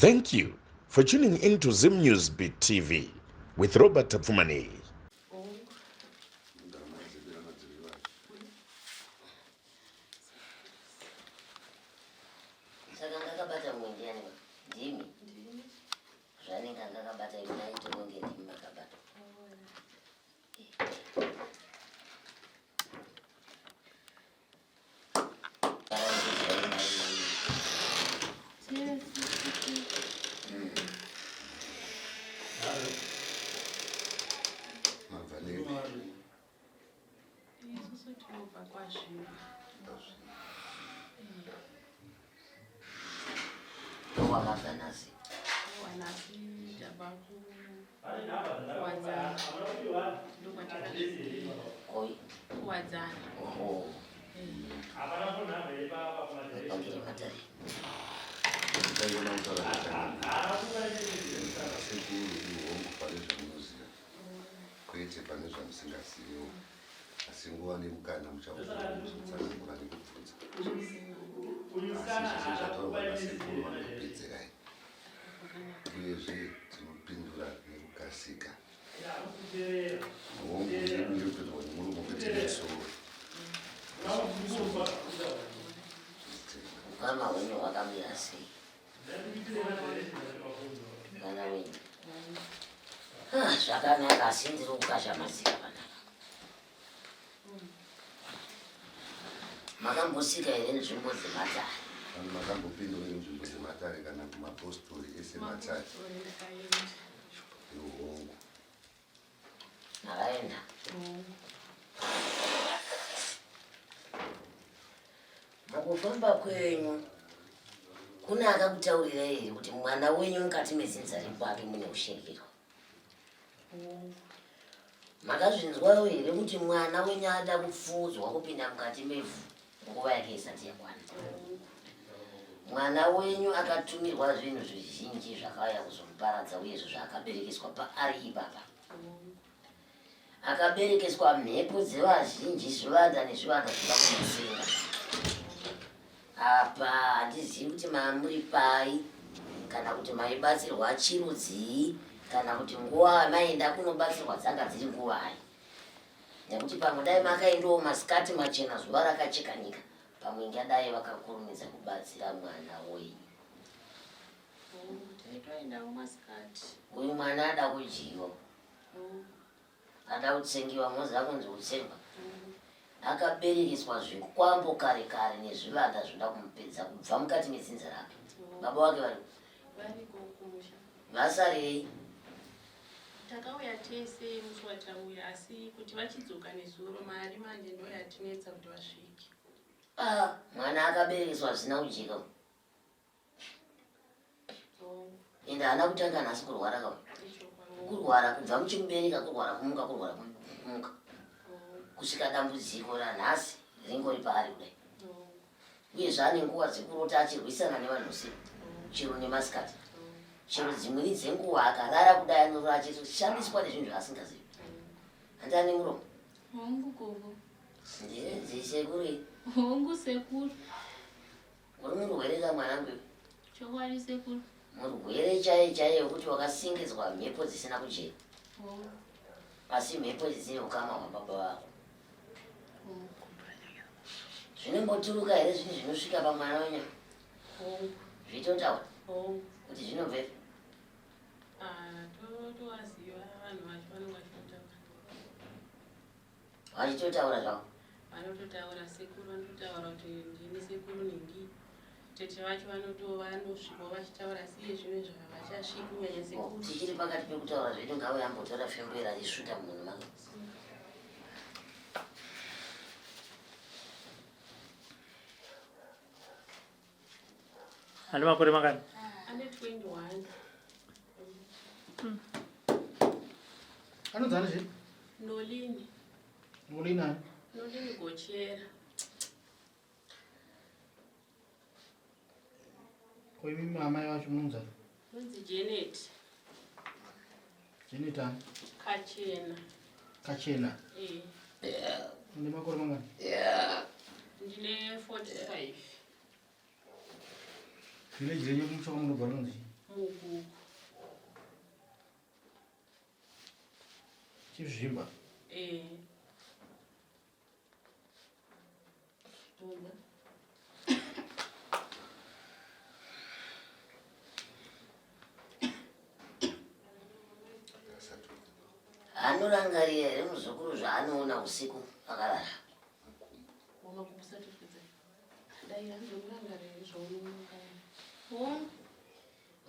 Thank you for tuning in to Zim News Beat TV with Robert Tapfumaneyi. Saka ngakabata mumwe ndiani ba? Ndimi. Zvanenge angakabata imi aitoonge ndimi makabata. Isusu tinobva kwazvimba. Ndokwakabva nhasi. Wanhasi tabva kuwadzana. Ndokwatakasvikira. Koi. Kuwadzana. Oho. Pangire matare. Ndaiona kutaura sekuru ihongu pane zvamunoziva kwete pane zvamusingaziviwo asi nguva nemukana muchakuzotsanangura nekubvunza asi zvese zvataurwa nasekuru vanokupedzerai uyezve tinopindura nekukasika hongu yedu iri kutoitwa nemurume kwete nesoro Ukama hwenyu hwakamira sei? Vana wenyu. Ah, zvakanaka asi ndiri kukasha mazika panapa. Makambosika here nzvimbo dzematare? Vanhu makambopindawo here nzvimbo dzematare kana kumapostori ese matare? Mapostori ndakaenda. Hongu. Makaenda? Mukufamba kwenyu kune akakutaurirai here kuti mwana wenyu mukati medzinza rekwake mune ushingiro? Makazvinzwawo here kuti mwana wenyu ada kupfuudzwa kupinda mukati mevhu nguva yake isati yakwana? Mwana wenyu akatumirwa zvinhu zvizhinji zvakauya kuzomuparadza uyezve zvaakaberekeswa paari ipapa. Akaberekeswa mhepo dzevazhinji zvivanda nezvivanda zvinoda kumusenga. Apa handizivi kuti mamuri pai kana kuti maibatsirwa chirudzii kana kuti nguva maienda kunobatsirwa dzanga dziri nguvai nekuti pamwe dai makaendawo masikati machena zuva rakacheka nyika pamwe ingadai vakakurumidza kubatsira mwana wenyu. Taitoendawo masikati. Uyu mwana ada kudyiwa. Ada kutsengiwa moziva kunzi kutsengwa. Akaberekeswa zvikwambo kare kare nezvivanda zvinoda kumupedza kubva mukati medzinza rake. Baba wake vari Variko kumusha. Vasarei. Takauya tese musi watauya asi kuti vachidzoka nezuro mari manje ndo yatinetsa kuti vasvike. Ah, mwana akaberekeswa zvisina kujeka. Ende haana kutanga nhasi kurwara ka. Kurwara kubva muchimubereka kurwara kumuka kurwara kumuka. Kusvika dambudziko ranhasi ringori paari kudai. Uye zvaane nguva dzekurota achirwisana nevanhu usiku chero nemasikati. Chero dzimweni dzenguva akarara kudai anorora achishandiswa nezvinhu zvaasingazivi. Hanti ane muromo? Hongu gogo. Ndisekuru. Hongu sekuru. Uri murwere ka mwanangu iwe? Chokwadi sekuru. Murwere chaiye chaiye wekuti wakasingidzwa mhepo dzisina kujeka. Hongu. Asi mhepo idzi dzine ukama hwababa vako. Hongu. Zvinomboturuka here zvinhu zvinosvika pamwana wenyama? Hongu. Zvitotaura Hongu. kuti zvinobvepi? Ah, totovaziva vanhu vacho vanenge vachitotaura. Vachitotaura zvavo. Vanototaura sekuru vanototaura kuti ndini sekuru nhingi. Tete vacho vanosvikawo vachitaura asi iye zvino izvi havachasviki kunyanya Oh, sekuru. tichiri pakati pekutaura zvedu ngauye ambotora fembera achisvuta munhu make. Ane makore mangani? Ane 21. Anonzi ani zve? Nolini. Nolini ani? Nolini Gochera. Ko imi amai vacho munonzi ani? Nonzi Janet. Janet ani? Kachena. Kachena. Eh. Une makore mangani? Ndine 45. Village renyu kumusha kwamunobva rinonzi chii? Muguku. Chizvimba. Eh. Toda. Anorangarira here muzukuru zvaanoona usiku akarara?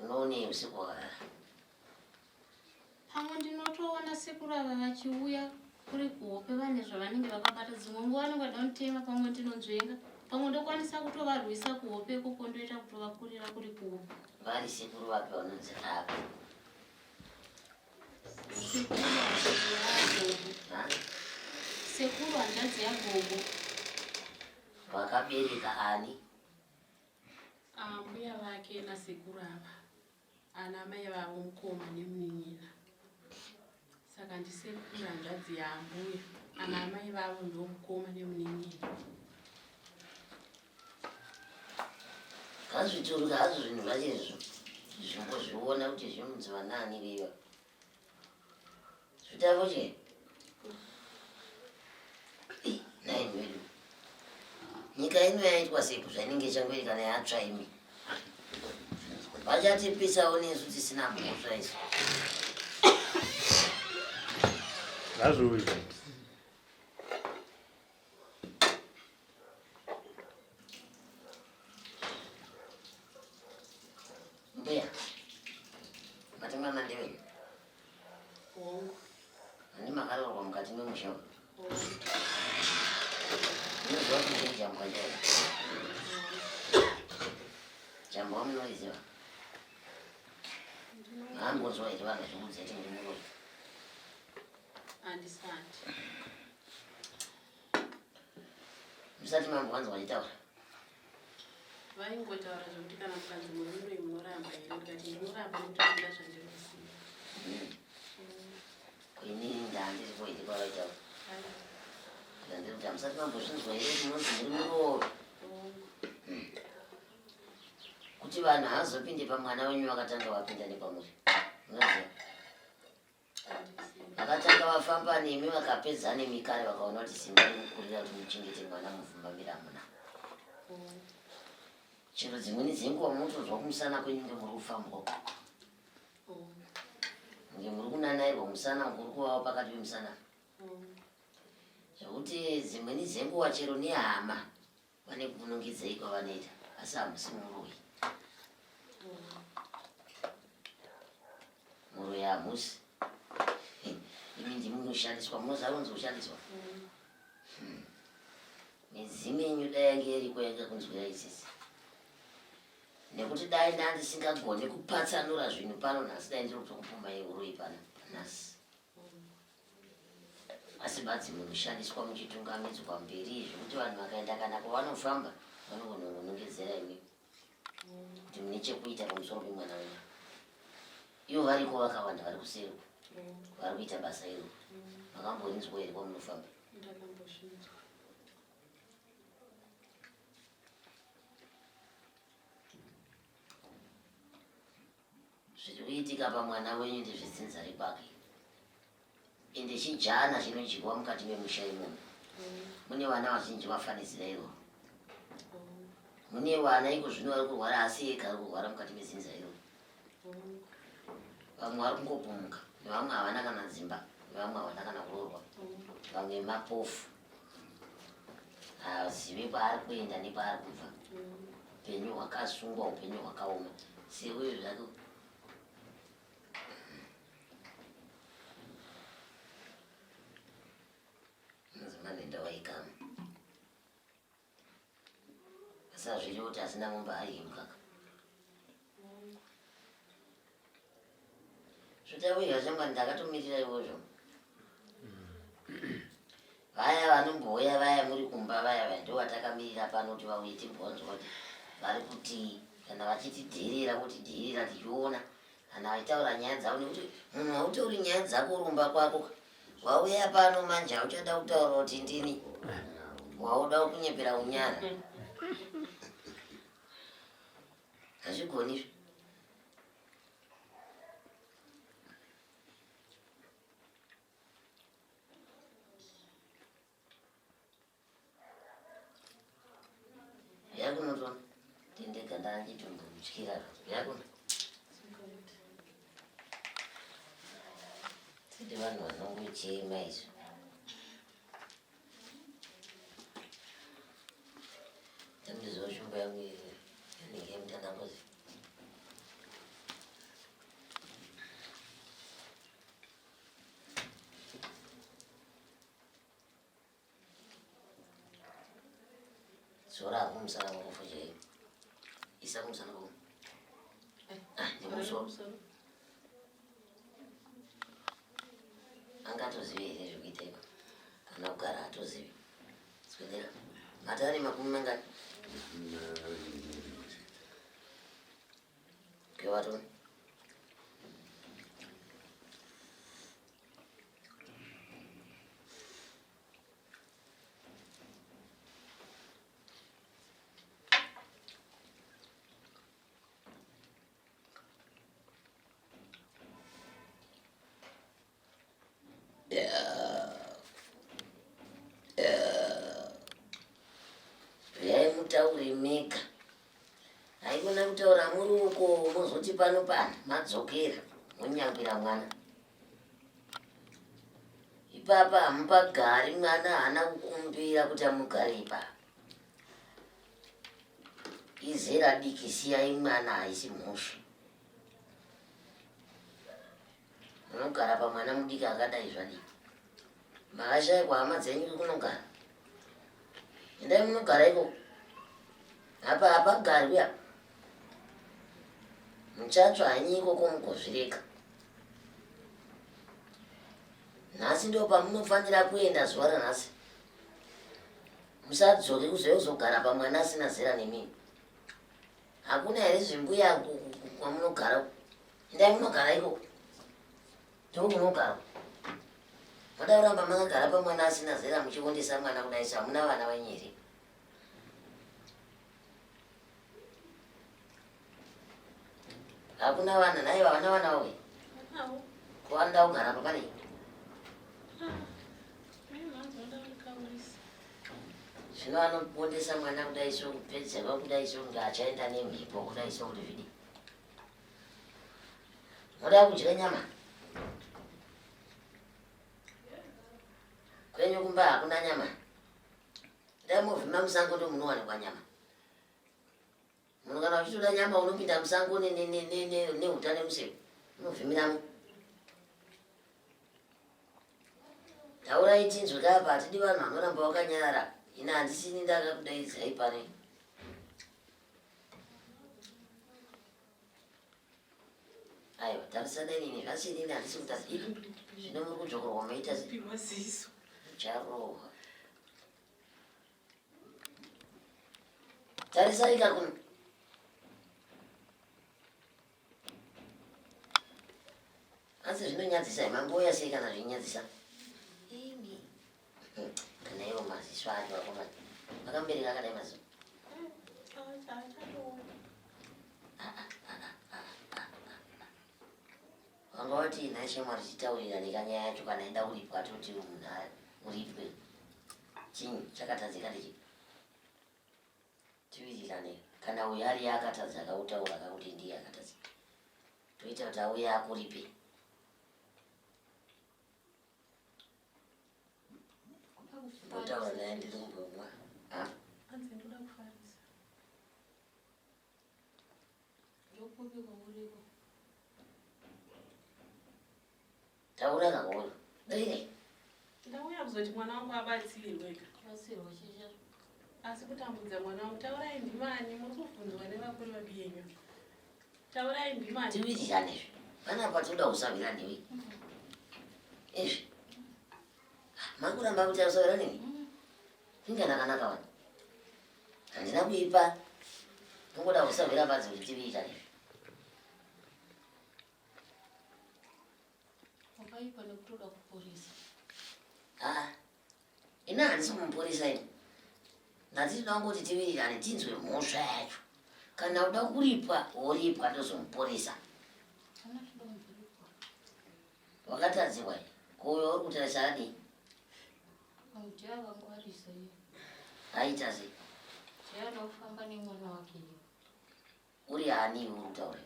Unoonei usiku wakarara? Pamwe ndinotoona sekuru ava vachiuya kuri kuhope vane zvavanenge vakabata dzimwe nguva vanenge vada kunditema pamwe ndinonzvenga pamwe ndokwanisa kutovarwisa kuhope ikoko ndoita kutovakurira kuri kuhope. Vari sekuru vapi vanonzi ava? Sekuru hanzvadzi yagogo. Ha? Sekuru hanzvadzi yagogo. Vakabereka ani? Ambuya vake nasekuru ava ana mai vavo mukoma nemunin'ina. Saka ndisekuru hanzvadzi yaambuya ana amai vavo ndomukoma nemunin'ina. Ngazvituruka hazvo zvinhu zvacho izvo zvimbozviona kuti zvinonzi vanaani veiva. Zvitavo che. Nhai mwedu. Nyika ino yaitwa seiko zvainenge ichangoiri kana yatsva imi. Vachatipisawo nesu tisina mhosva isu. Ngazviuye. Mbuya, mati mwana ndewenyu? Hongu. Handi makaroorwa mukati memusha umu? Munoziva kuti ndiri jambwa chaiyo? Jambwa munoriziva? Maambonzwa here vanhu vachikuudza kuti ndiri muroyi? Handisati. Musati mambowanzwa vachitaura? Vaingotaura zvekuti kana mukanzi muri muroyi munoramba here ndikati ndinoramba nekuti handina zvandinoziva. Inini ndandiripo here kwavaitaura? Ndandiri kuti hamusati mambozvinzwa here kuti munonzi muri muroyi? Kuti vanhu havazopinde pamwana wenyu vakatanga vapinda nepamuri. Munoziva? Vakatanga vafamba nemi vakapedza nemi kare vakaona kuti simba rekukurira kuti muchengete mwana muvhumbamira hamuna. Chero dzimweni dzenguva munotonzwa kumusana kwenyu nge muri kufambwa uko. Nge muri kunanairwa musana uko uri kuvava pakati pemusana. Zvekuti dzimweni dzenguva chero nehama Vane kunongedzei kwavanoita asi hamusi muroyi. Muroyi hamusi. Imi ndimi munoshandiswa munoziva kunzi kushandiswa. Midzimu yenyu dai yange iriko yanga kunzwira isisi. Nekuti dai ndandisingagone kupatsanura zvinhu pano nhasi dai ndiri kutokupumai uroyi pano nhasi. Asi badzi munoshandiswa muchitungamidzwa mberi zvekuti vanhu vakaenda kana kwavanofamba vanogona kunongedzera imi kuti mune chekuita pamusoro pemwana wenyu. Ivo variko vakawanda vari kuseri uko vari kuita basa iro. Makamborinzwa here kwamunofamba? Ndakambozvinzwa. Zviri kuitika pamwana wenyu ndezvedzinza rekwake ende chijana chinodyiwa mukati memusha imomo. Mune vana vazhinji vafanizira iroro. Mune vana iko zvino vari kurwara asi ega ari kurwara mukati medzinza iroro. Vamwe vari kungopumuka nevamwe havana kana dzimba nevamwe havana kana kuroorwa. Vamwe mapofu haazive kwaari kuenda nekwaari kubva. Upenyu hwakasungwa, upenyu hwakaoma. Seuyo zvake mudzimai waikama asi hazviri kuti asina mombe haadyi mukaka Zvitaurira zvanga ndakatomirira iwozvo. Vaya vanombouya vaya muri kumba vaya vaya ndovatakamirira pano kuti vauye timbonzwa kuti vari kutii kana vachitidheerera votidheerera tichiona kana vachitaura nyaya dzavo nekuti munhu hautauri nyaya dzako rumba kwako wauya pano manje hauchada kutaura kuti ndini wauda kunyepera unyara hazvigoni izvi. Ndachitombotyira yakona. Tidi vanhu vanongochema izvo. Dambudziko shumba yangu inenge yemutandangozi. Zora kumusana kwako futi. Isa kumusana kwako. Ah, nemusoro. Angatozivi here zvekuita iko? Kana kugara atozivi. Swedera. Matani makumi mangani? Kevatoni. Uyai mutaure mega. Haikona kutaura muri uko mozoti pano pano madzokera monyangwira mwana. Ipapa hamupagari mwana haana kukumbira kuti amugare ipapa. Izera diki siyai mwana haisi mhosva. Munogara pamwana mudiki akadai zvadii? Makashaikwa hama dzenyu kunogara. Endai munogara ikoko. Apa hapagarwi apa. Muchatsva hanyi ikoko mugozvireka. Nhasi ndo pamunofanira kuenda zuva ranhasi. Musadzoke kuzouya kuzogara pamwana asina zera nemi. Hakuna here zvimbuya kwamunogara? Endai munogara ikoko. Ndokunogara. Moda kuramba makagara pamwana asina zera muchiondesa mwana kudai so hamuna vana venyu here? Hakuna vana nhai vana vana vawe. Ko vanoda kugara apa pane? Zvino anopondesa mwana kudai so kupedzerwa kudai so kunge achaenda nemhepo kudai so kuti zvidii? Moda kudya nyama? Kwenyu kumba hakuna nyama? Dai movhima musango ndo munowanikwa nyama. Munhu kana uchitoda nyama unopinda musango nehuta nemuseve unovhimiramo. Taurai tinzwe ka apa hatidi vanhu vanoramba vakanyarara. Ini handisini ndakakudaidzai pano. Aiwa tarisana inini zvasiri ini handisi kutarisa ipi zvino muri kudzokorwa maita maziso mucharohwa. Tarisai ka kuno. Asi zvinonyadzisa mambouya sei kana zvinyadzisa? Imi. Kana iwo maziso acho akomana. Makambereka akadai maziso. Wanga wati nhai shamwari titaurirane kanyaya yacho kana ida kuripwa toti munhu uripwe. Chinyi chakatadzika ndichi. Tiwirirane kana uyu ari akatadza akautaura kakuti ndiye akatadza. Toita kuti auye akuripe. Ndotaura naye ndiri kumbomwa. Hanzi ndoda kufarisa. Ndokupi kwauriko? Taura kahoyo. Dai. Ndauya kuzoti mwana wangu abatsirwe ka. Kubatsirwa chicha. Asi kutambudza mwana wangu taurai ndimani muri kubvunzwa nevakuru vabiyenyu. Taurai ndimani. Tiwirirane izvi. Panapa toda kusahwira newe. Izvi. Makuramba kuti asahwira newe? Inga ndakanaka wani. Handina kuipa. Nongoda kusahwira badzi kuti tiwirirane izvi. Wakaipa nekutoda kuporesa. Ah. Ini handisi kumuporesa ini. Ndati tinoda kungoti tiwirirane tinzwe mhosva yacho. Kana uda kuripwa woripwa ndozomuporesa. Kana toda kumboripwa. Wakatadzirwa here? Ko uyo uri kutarisa adii? Ndiye akangwarisa iye. Aita sei? Ndiye anoda kufamba nemwana wake iye. Uri ani iwe uri kutaura?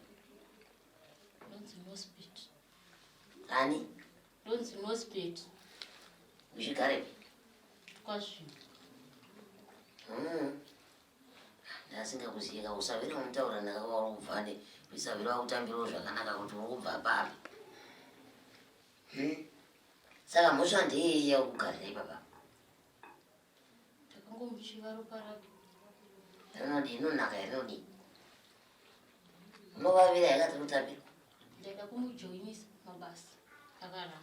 Ndonzi Nosbet. Ani? Ndonzi Nosbet. Uchigarepi? Kwazvino. Ndasingakuziye ka usavira umutaura ndakawa uri kubva ne usavira wakutambirawo zvakanaka kuti uri kubva papi. Saka mhosva ndeyei yakugarira ipapa? Takangomuchiva ropa rake. Rinodii? Rinonaka here rinodii? Unovavira here kana rinotapira? Ndaida kumujoinisa mabasa akaramba.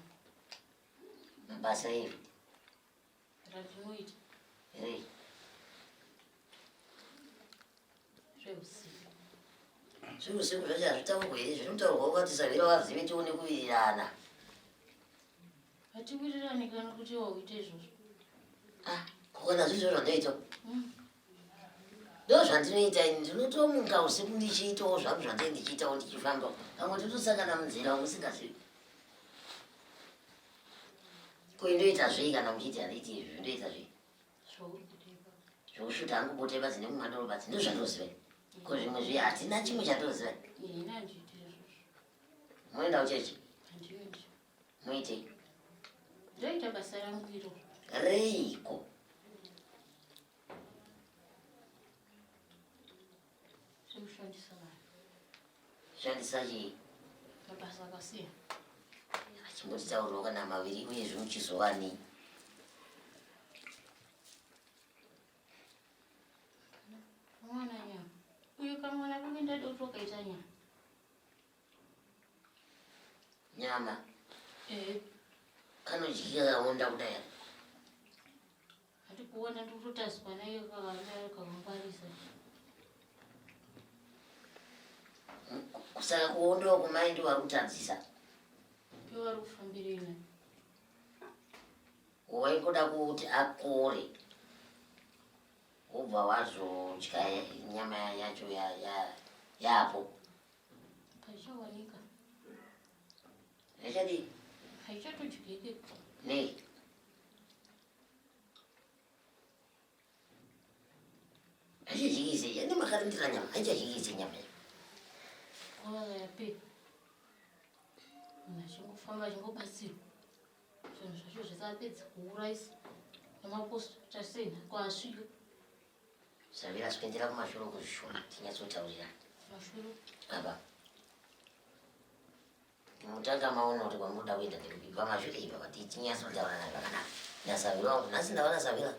Mabasa ei? Randinoita. Rei? Zveusiku. Zveusiku zvacho hazvitaurwe here? Zvinotaurwa ukati savira vazive tione kuwirirana. Hatiwirirani kana kuti wauite izvozvo. Ah, kana zvizvo zvandoita. Ndo zvandinoita ini ndinotomuka usiku ndichiitawo zvangu zvandinenge ndichiitawo ndichifamba. Pamwe totosangana munzira usingazivi. Ko indoita zvei kana muchiti handiiti izvi ndoita zvei? Zvokushuta hangu bota badzi nekumwa doro badzi ndozvandoziva. Ko zvimwe zviya hatina chimwe chandoziva. Ini handiiti izvozvo. Moenda kuchechi? Handiendi. Moitei? Ndoita basa rangu iro. Reiko? Rekushandisa vanhu. Shandisa chii? Mabasa akasiyana. Achimbotitaurirawo kana maviri uyezve muchizovani. Mwana nyama. Uyu kamwana kange ndada kuti wakaita nyama. Nyama. Eh. Kanodyika kaonda kudai. Hati kuona ndikutotazwa naye kakadaro kakangwarisa. Saka kuondawo kumai ndiwo vari kutadzisa. Ndiwo vari kufambirei naye. Waingoda kuti akore wobva wazodya nyama yacho yapo. Haichawanika. Haichadii? Haichatodyike. Nei? Haichadyikise, yani makarindira nyama, haichadyikise nyama iyo. Nguva yapera. Munhu achingofamba achingobatsirwa. Zvinhu zvacho zvese apedza kuurayisa. Nemapostori sei kwaasvika. Savira swendera kumashure uko zvishoma tinyatsotaurirana. Mashure? Apa. Mutanga maona kuti kwamunoda kuenda ndekupi pamashure ipapa tichinyatsotaurana zvakanaka. NaSavira wangu nhasi ndaona Savira.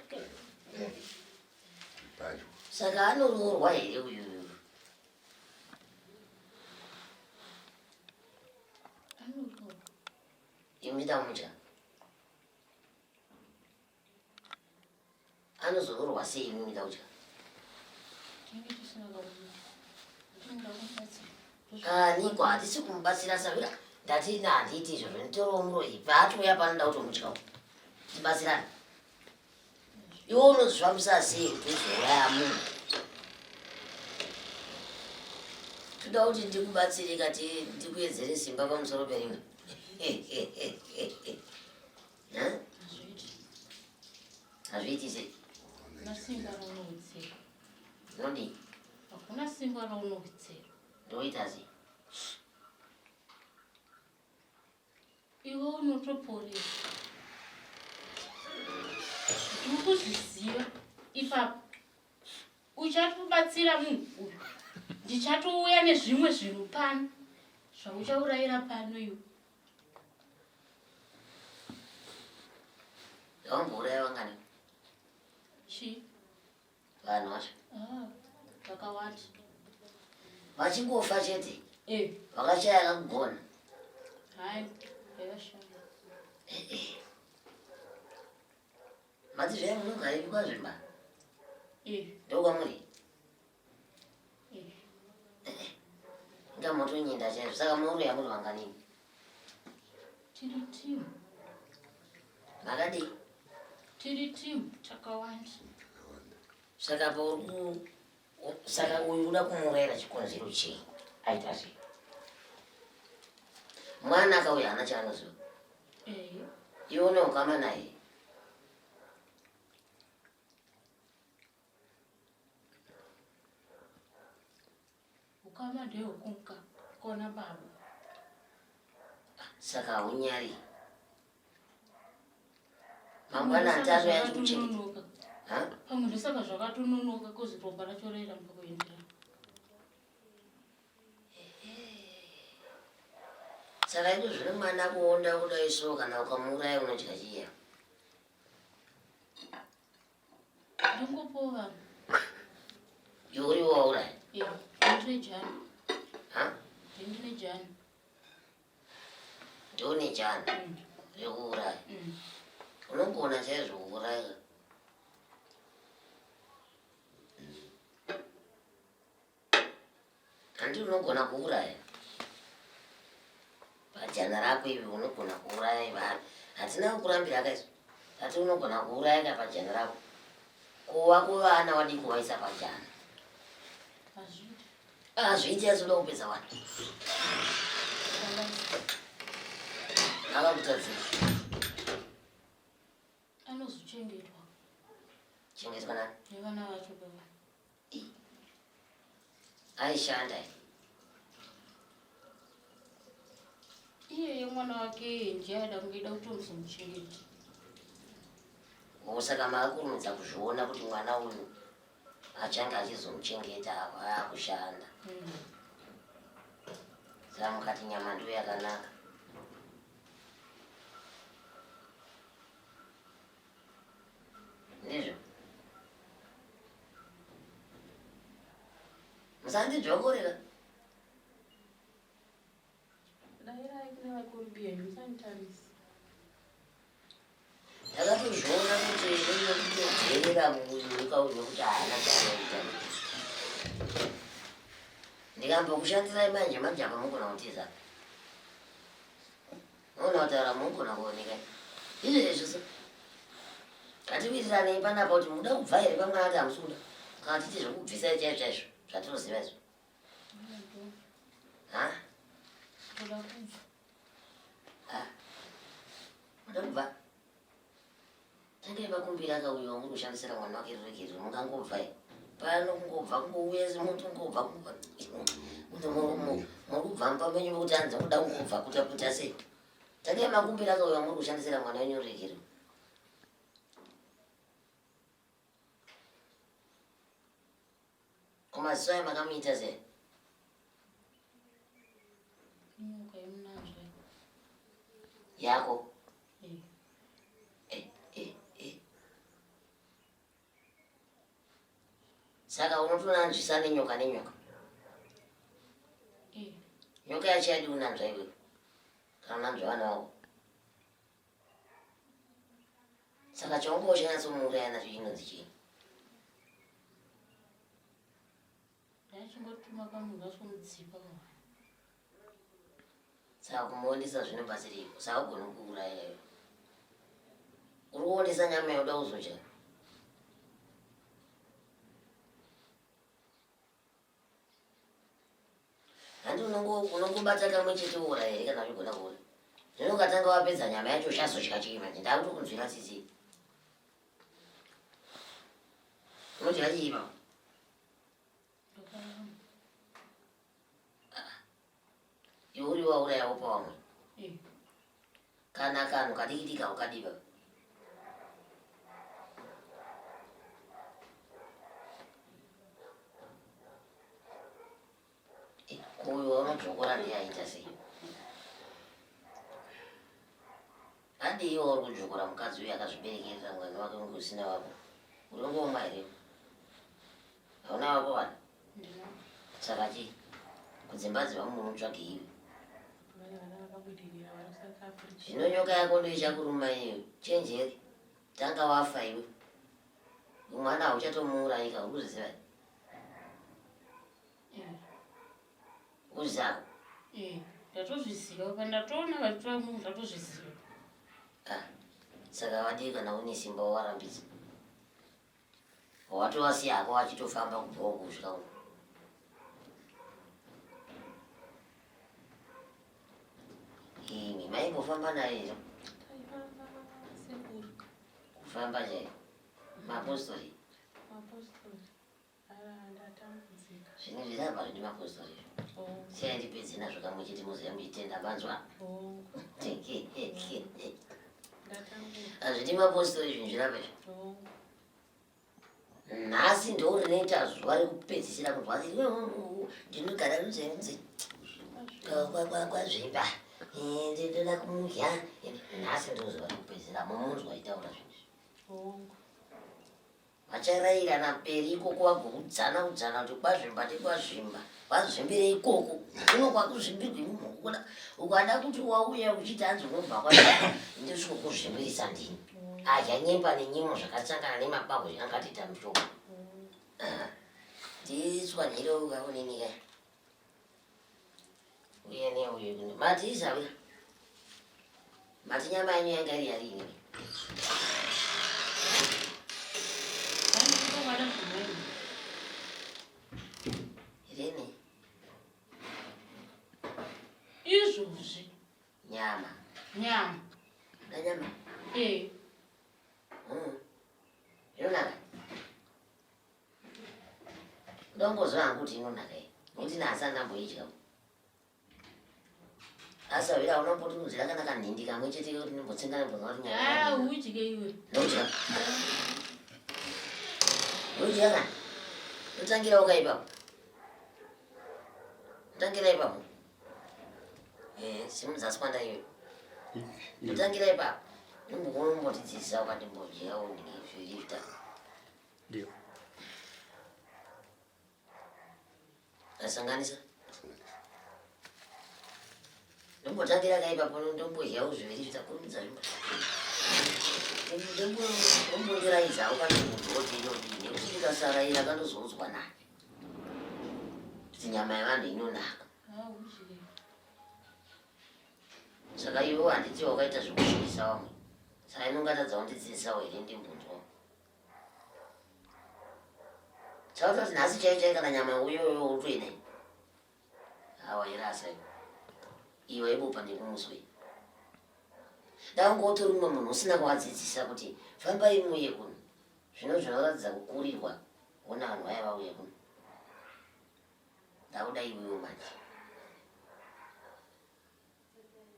Padyo. Saka anoroorwa here uyu? Anoroorwa. Imi muchida mutya. Anozoroorwa sei imi muchida kutya? Tinenge tisina kakuita. Tinoda kumubatsira. Kaniko hatisi kumubatsira Savira. Ndati ina handiiti izvozvo nditorowo muroyi. Paatouya pano nda kutomutyawo. Tibatsirane. Iwe unozvifambisa sei kuti uzouraya munhu? Toda kuti ndikubatsire kati ndikuedzere simba pamusoro perimwe. Hazviiti. Hazviiti sei? Hakuna simba raunowedzera. Unodii? Hakuna simba raunowedzera. Ndoita sei? Iwe unotoporesa. Ndiri kuzviziva ipapo. Uchatobatsira munhu uyu. Ndichatouya nezvimwe zvinhu pano zvauchaurayira pano iwe. Wambouraya vangani? Chii? Vanhu vacho. Ah, vakawanda. Vachingofa chete. Eh. Vakashaya kakugona. Hai, vakashaya. Eh, eh. Mati zvaye munogara ipi kwaZvimba? Eh. Ndokwamuri? Eh. Eh. Inga motonyinda chaizvo saka munoruya muri vanganini? Tiri team. Makadii? Tiri team takawanda. Saka pauri ku saka uyu uda kumurayira chikonzero chei? Aita sei? Mwana akauya haana chaanoziva. Eh. Iwe une ukama naye. Ukama ndehwekunka kona baba. Saka haunyari. Mangwana hatatu yacho kuchengeta. Ha? Pamwe ndosaka zvakatononoka kozi ropa racho rairamba kuenderana. Saka iko zvino mwana kuonda kudai so kana ukamuuraya unodya chiya. Ndongopowo vanhu. Iwe uri wauraya. Eh, ndine jani. Ha? Ndine jani. Ndiune jani rekuuraya. Unogona chaizvo kuuraya. Handi unogona kuuraya. Pajana rako iwe unogona kuuraya vanhu. Hatina kukurambira kaiso. Ati unogona kuuraya ka pajana rako. Kuva kuvana wadii kuvaisa pajana. Hazviiti. Hazviiti asi uda kupedza vanhu. Akakutadzira. Anozochengetwa. Chengetwa nani? Nevana vacho baba. Aishanda. Iyeye mwana wake ndiye aida kunge aida kutomuzomuchengeta. Saka makakurumidza kuzviona kuti mwana uyu achange achizomuchengeta aakushanda. Saka mukati nyama ndiyo yakanaka. Ndizvo. Musandidzvokorera. Dairai kune vakuru biyenyu musanditarisa. Ndakatozviona kuti inotodherera munyika uyu nekuti haana chaanoita. Ndikambokushandirai manje manje apa mugona kutiza. Munoona kutaura mugona kuoneka. Izvezvi so. Ngatiwiriranei panapa kuti muda kubva here pamwana ati hamusi kuda. Kana titi zvekubvisai chaizvo chaizvo zvatinoziva izvo. Ha? Ndoda kubva. Ha? Muda kubva? Tangai makumbira akauya wamuri kushandisira mwana wake ruregerero mungangobva here? Pano kungobva kungouya semuntu kungobva kungobva. Muri kubva mumba menyu mekuti hanzi kuda kungobva kuta kuita sei? Tangai makumbira akauya wamuri kushandisira mwana wenyu ruregerero. Kumaziso ayo makamuita sei? Inyoka yemunanzva. Yako? Eh. Eh, eh, eh. Saka unotonanzvisa nenyoka nenyoka. Eh. Nyoka yacho yadi unanzva iwewe. Kana unanzva vana vako. Saka chaunga uchanyatsomuuraya nacho chinonzi chii? Ndachingotuma kamunhu kachomudzipa kawa. Saka kumuondesa zvinobatsireiko? Saka ugone kuuraya iwe. Uri kuondesa nyama yoda kuzodya. Handi unongobata kamwe chete wouraya here kana uchigona kuuraya? Zvino ukatanga wapedza nyama yacho uchazodya chii manje? Ndakutokunzwira tsitsi. Unodya chii ipapo? Ndokararama. Iwe uri wauraya wopa vamwe. Eh. Kana kanhu kadiki diki haukadiba. Uyu waunodzvokora ndiye aita sei? Handi iwe uri kudzvokora mukadzi uyu akazviberekerera mwana wake unge usina wako. Uri ngomwa here? Hauna wako vana? Ndina. Saka chii? Kudzimba dzevamwe unotsvage iwe. Vane vana vakabudirira vari kuSouth Africa. Zvino nyoka yako ndo ichakuruma iyo. Chenjeri. Tanga wafa iwe. Mwana hauchatomuurayika uri kuzviziva here? Eh. Kuzako. Eh. Ndatozviziva pandatoona vachitora munhu ndatozviziva. Ah. Saka vadii kana une simba wavarambidza? Watovasiya hako vachitofamba kubva uku kusvika uku. Imi maimbofamba naye here? Taifamba sekuru. Kufamba chaiyo. Mapostori. Mapostori. Aya ndatambudzika. Zvinhu zvirapa zvine mapostori. Siyai ndipedze nazvo kamwe chete moziva muchitenda manzwa. Hazvidi mapostori zvinhu zvirapa izvi. Nhasi ndo rinoita zuva rekupedzisira kurwadza. Ndinogara nzenze kwazvimba. Ndinoda kumudya. Nhasi ndo zuva rekupedzisira mumunzwa aitaura zvinhu izvi. Vacharairana mberi ikoko vagoudzana udzana kuti kwazvimba nekwazvimba vazvimbire ikoko kuno kwakuzvimbirwa imumhukuda ukada kuti wauya uchiti hanzi unobva kwazvimba ndosviko kuzvimbirisa ndini adya nyemba nenyimo zvakasangana nemabahwe angatiita mushonga ah, nditswanhire ukaonini Uye neuye kune mati isawira. Mati nyama yenyu yanga iri yarini. Rini. Izvozvi. Nyama. Nyama. Da nyama. Eh. Inonaka. Ndongoziva hangu kuti inonaka iyi nokuti nhasi andamboidya asi avira hauna kumbotiunzira kana kanhindi kamwe chete kekuti ndimbotsenga ndimbonwa kuti ah, udye iwe ndodya ndodya kana ndotangira uka ipapo ndotangira ipapo eh, simudza sipanda iwe ndotangira ipapo ndimbokumbotidzidzisa ukandimbodya undifirifta Ndio. Asanganisa. Ndombotangira ka ipapo ndombodyawo zviviri zvitakurumidza zvimba. Ndombondiraidzawo kana munhu wodini wodini nekuti ndikasaraira kandozoudzwa nani. Kuti nyama yevanhu inonaka. Saka iwe handiti wakaita zvekusvibisa vamwe. Saka inongatadza kundidzidzisawo here ndimbonzwawo. Saka kuti nhasi chaiyo chaiyo kana nyama uyoyo utoine awa irasa iyo iwe ibopa nekumuswe dai unge utori mumwe munhu usina kuvadzidzisa kuti fambai muye kuno zvino zvinoratidza kukurirwa wona vanhu vaya vauye kuno ndakuda iwewo manje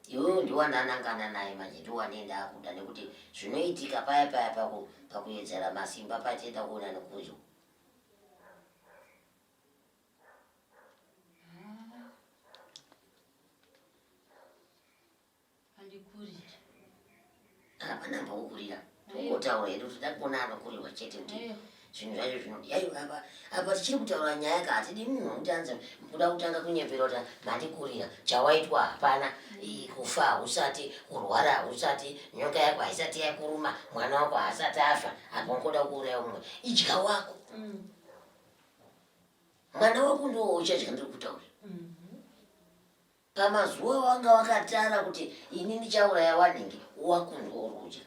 Iwewe ndiwe wandanangana naye manje ndiwe wandee ndakuda nekuti zvinoitika paya paya paku pakuyedzera masimba patienda kuona nokudyo. Handikuriri. Hapana ambokukurira. Tongotaura hedu toda kuona anokurirwa chete kuti zvinhu zvacho zvinodi. Aiwa apa apa tichiri kutaura nyaya ka hatidi munhu wekuti anzi kuda kutanga kunyepera kuti mandikurira chawaitwa hapana kufa hausati kurwara hausati nyoka yako haisati yakuruma mwana wako haasati afa apa ungoda kuuraya umwe idya wako mm. mwana wako ndiwo uchadya ndiri kutaura mm. Pamazuva wanga wakatara kuti ini ndichauraya wanhingi wakundwa uri kudya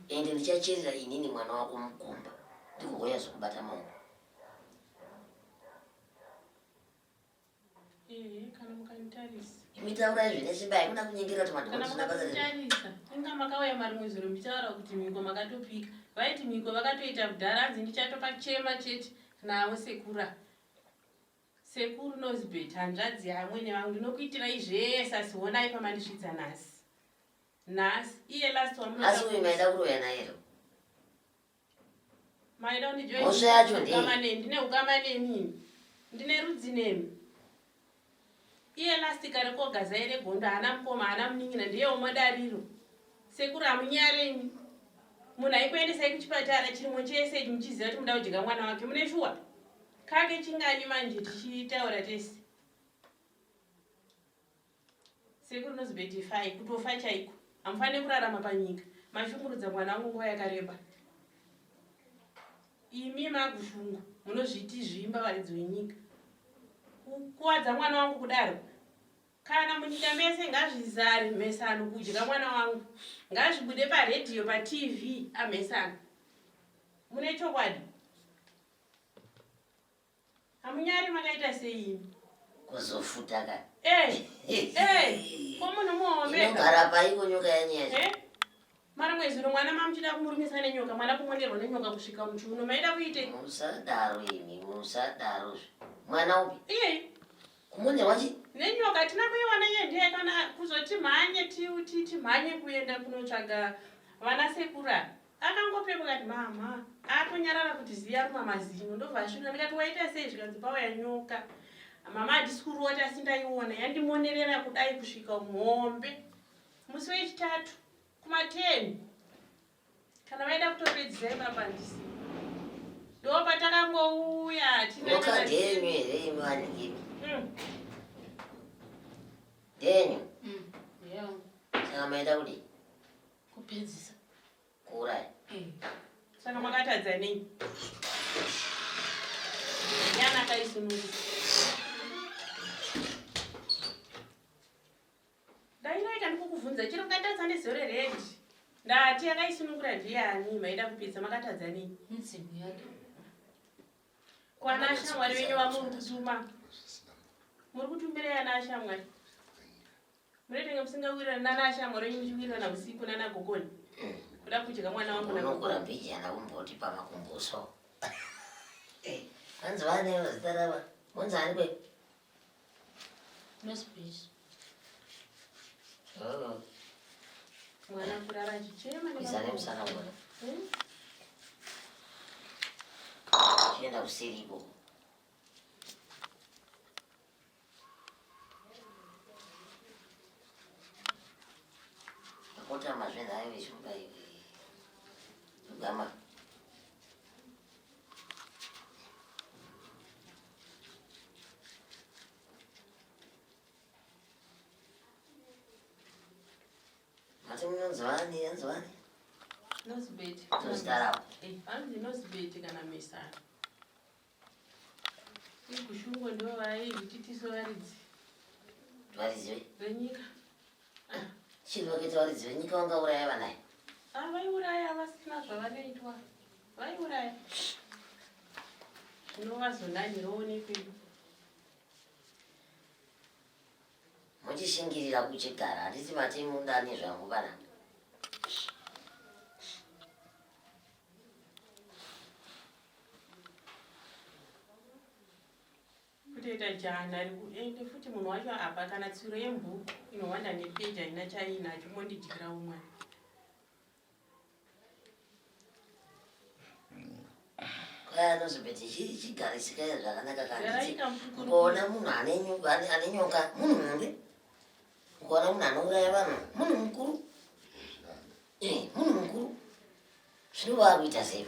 ende ndichacherera inini mwana wako mugomba ndikugouya zokubata maoko. Ehe, kana mukanitarisa. Imi taurai zvine simba haikuna kunyengera kuti Kana madhokotera basa rei. mukanitarisa, inga makauya marimwe zuro muchitaura kuti mhiko makatopika. Vaiti mhiko vakatoita kudhara hanzi ndichatopachema chete navo sekura. Sekuru Nozibet hanzvadzi yaamwene vangu ndinokuitirai zvese asi honai pamandisvitsa nhasi. Nhasi iye last wamunoda Asi uyu maida kuroya naye here? Maida kundijoin. Mhosva yacho ndei? Ukama neni, ndine ukama nemi ini. Ndine rudzi nemi. Iye last kare koga zai regondo haana mukoma haana munin'ina ndiye womadariro. Sekuru hamunyare imi. Munhu aikuendesai kuchipatara chirimo chese ichi muchiziva kuti muda kudya mwana wake mune shuwa? Kake chingani manje tichitaura tese. Sekuru nozibeti fai kutofa chaiko. Hamufanire kurarama panyika. Mashungurudza mwana wangu nguva yakareba. Imi makushungu munozviti zvimba varidzi venyika. Kukuwadza mwana wangu kudaro. Kana munyika mese ngazvizare mhesano kudya mwana wangu. Ngazvibude paradio paTV amhesano. Mune chokwadi? Hamunyari makaita sei imi? Kuzofuta ka. Eh. Eh. Ko munhu muhombe. Inogara paiko nyoka yanyu yacho? Eh? Mara mwezi uno mwana mamuchida kumurumisa nenyoka, mwana kumonerwa nenyoka kusvika muchiuno. Maida kuite? Musadaro imi, musadaro. Mwana upi? Iye. Kumonerwa chi? Nenyoka tina kuiwana iye ndiye kana kuzoti mhanye ti timhanye kuenda kunotsvaga vana sekuru ava. Akangopepuka kati mama atonyarara kuti ziya ruma mazino ndobva asvika ndikati waita sei zvikanzi pauya nyoka. Mama handisi kurota asi ndaiona yandimonerera kudai kusvika muhombe musi wechitatu kuma 10 kana vaida kutopedzisa ipapa handisi ndo patakangouya nyoka ndeyenyu here imi vanhu imi ndeyenyu Yangu. Saka maida kudii? Kupedzisa. Kuuraya. Saka makatadza nei? Yana akaisunungura. Ndairaika ndikukuvhunza chero mukatadza nezore red. Ndati akaisunungura ndiani maida kupedza makatadza nei? Midzimu yake. Kwana shamwari venyu vamuri kutuma. Muri kutumirai ana shamwari. Munetenge musingawirirani nana shamwari venyu muchiwirirana usiku nana gokoni. Kuda kudya mwana wangu na Unokura gokoni. mbijana kumboti pamakumbuso. Eh, hanzi vane zita rava. Monzi ani kwe? No space. Oh, Mwana kurara achichema kuisa nemakumbo. nemusana mwana. Chienda kuseri ikoko. Akotama zve nhai veshumba iwe. Gama. Mati munonzi vani, yanzi vani? Nosbet. Ndozita ravo. Eh, vanonzi nosbet kana mesana. Igushungo ndo vaizvititiso varidzi Varidzi venyika. Chii vakaita varidzi venyika vangauraya vanayo? Ah, vaiuraya vasina zvavanoitwa. Vaiuraya. Zvino vazonanirawo nekwedu. Muchishingirira kuchigara, handiti mati mudani zvangu pana. Kutoita jana ende futi munhu wacho apa kana tsuro yembuku inowanda nepeji haina chaiinacho mondidyirawo mwana. Kwai anozobeti chigarisika zvakanaka Garai kanditi. kamukuru. Ukaona munhu ane nyoka, munhu mubi. Ukaona munhu anouraya vanhu, munhu mukuru. Munhu mukuru. Zvino vakuita sei?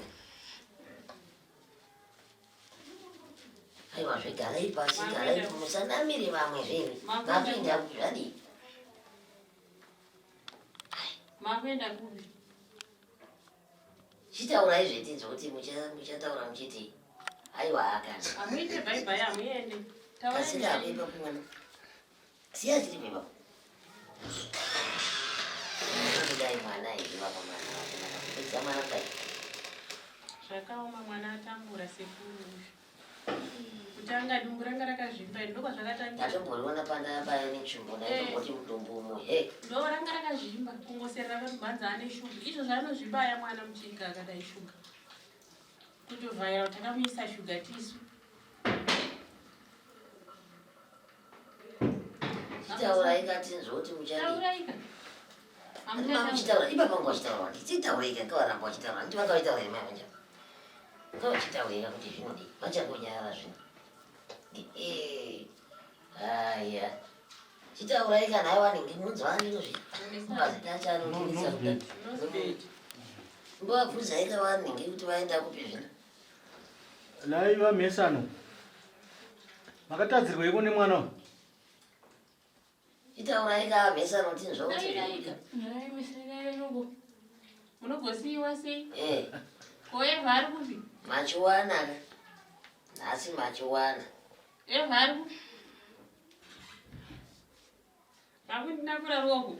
Aiwa zvegarai pasi, garai musanamire vamwe zvenyu. Makuenda kupi zvadii? Makuenda kupi? Chitaurai zvetinzwe kuti muchataura muchiti aiwa hakana. Hamuite bye bye, hamuende. Taurai Kasika naye. kuipa kumwana. Siya chiri kuipa. Kudai mwana izvi vakomana vakomana kupedza mwana kudai. Zvakaoma mwana atambura sekuru. Kutanga dumbu ranga rakazvimba iri ndokwazvakatangira. Ndatomboriona pandabaya netsvimbo ndaitomboti mudumbu umu he. Ndo ranga rakazvimba kungoserera kwerubanza ane shuga. Izvo zvaanozvibaya mwana muchirika akadai shuga. Kutovhaira kuti takamuisa shuga tisu. Chitaurai katinzwe kuti muchadii. Tauraika. Handima muchitaura ipapa ngo vachitaura wani. Chitauraika ngavaramba vachitaura. Handiti vanga vachitaura here mai vanja. Ngavachitaurika kuti zvinodii. Vachangonyarara zvino. Aya. Chitaurai kana aiwa nenge munzwa ani inozvi. Mazita acho anotinetsa kuda. Nosbet. Mbovabvunzai kavanenge kuti vaenda kupi zvino. Nhai vamhesano. Makatadzirweiko nemwana uyu? Chitaurai kavamhesano tinzwa kuti Tauraika. zvinodii. Munogosiyiwa sei? Ko Eva ari kupi? Machiwana ka. Nhasi machiwana. Eva ari kupi? Makundinakura ruoko.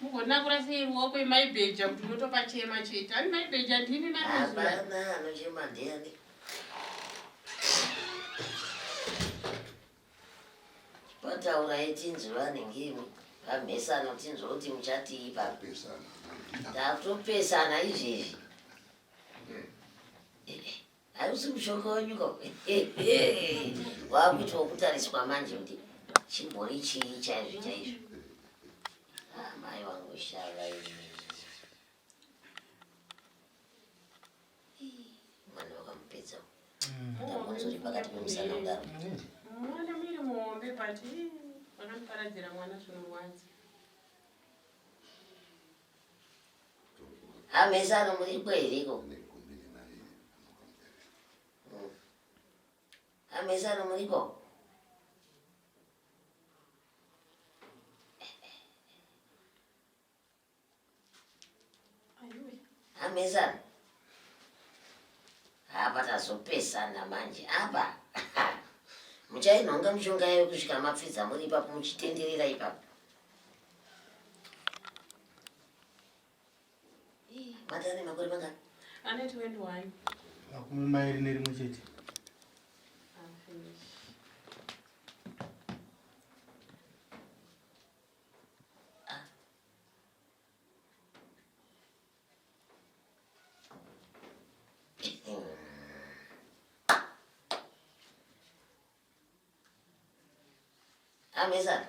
Mugonakura sei ruoko imaibheja kuti unotopachema chete. Ani maibheja ndini narizwa. Hapana anochema ndiani. Pataurai tinzwe vanenge imi. Vamhesano tinzwe kuti muchatii ipapo. Pesana. Takutopesana izvezvi. Hausi mushonga wenyu ko? Wakuitwa kutariswa manje kuti chimbori chii chaizvo chaizvo. Ah, mai wangu shava ini. Mwana wakamupedza. Dambudzo riri pakati pemusana kudaro. Mwana muiri muhombe but vakamuparadzira mwana zvinorwadza. Amesano muripo hereko? Amesano muripo? Amesano. Apa tazopesana manje apa. Muchainhonga mishonga yayo kusvika mapfidza muri ipapo muchitenderera ipapo. Matane makore mangani? Ane 21. 21 chete. Amesa.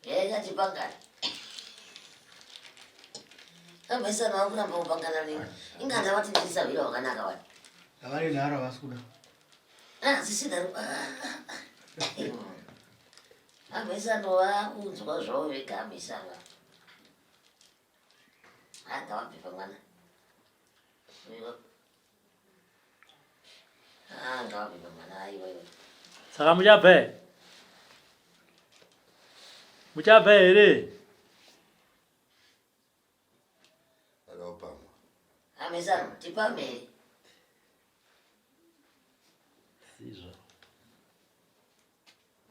Yega chipangana. Amesa na kuramba kupangana nini? Inga ndavati ndisahwira wakanaka wani. Havane nharo havasi kuda. Ah, sisi ndaro. Amesa no vakunzwa zvavo vega amesa va. Ah, ngavabve pamwana. Ah, ngavabve pamwana aiwa iwa. Saka muchabva here? Muchabva here? Vada kupamwa. Amesa tipamere. Sizvo.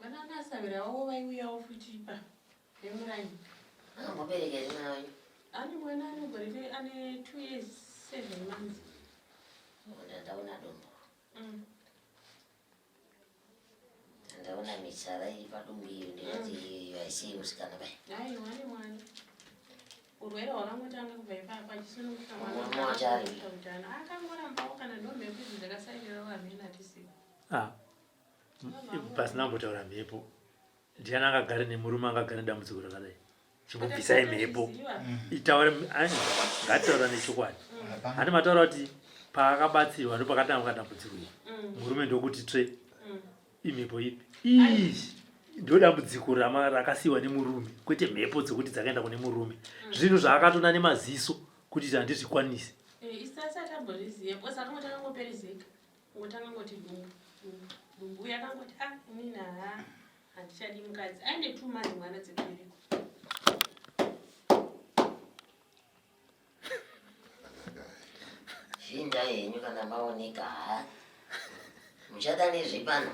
Vana nasavira vavo vaiuyawo futi pa vemuraini. Akambobereka here mwana wenyu? Ane mwana ane gore ane 2 years 7 months. Ndaona dombo. Ndaona mitsara iri padumbu iyo ndikati iyo haisiyi musikana bai. Aiwa ane mwana. Urwere hwakangotanga kubva ipapa achisununguka Mwana wacho ari. mwana. Akangorambawo kana ndomhepo idzi dzakasairirawo hamene hatisipo. Ah. Pasina kumbotaura mhepo. Ndiani angagare nemurume angagare nedambudziko rakadai? Chimbobvisai mhepo. Itaure ngataura nechokwadi. Handi mataura kuti paakabatsirwa ndopakatanga dambudziko iri. Murume ndokuti tsve. Imhepo ipi? Ii ndo dambudziko rakasiyiwa nemurume kwete mhepo dzekuti dzakaenda kune murume. Zvinhu zvaakatona nemaziso kuti izvi handizvikwanisi. Isu asati ambozviziva because akangotanga ngoperezeka. Ngotanga ngoti dumbu dumbu dumbu uye akangoti ah inini haa handichadi mukadzi aine 2 months mwana dzekuberekwa. Shinda henyu kana maoneka ha. Muchada nezvepano.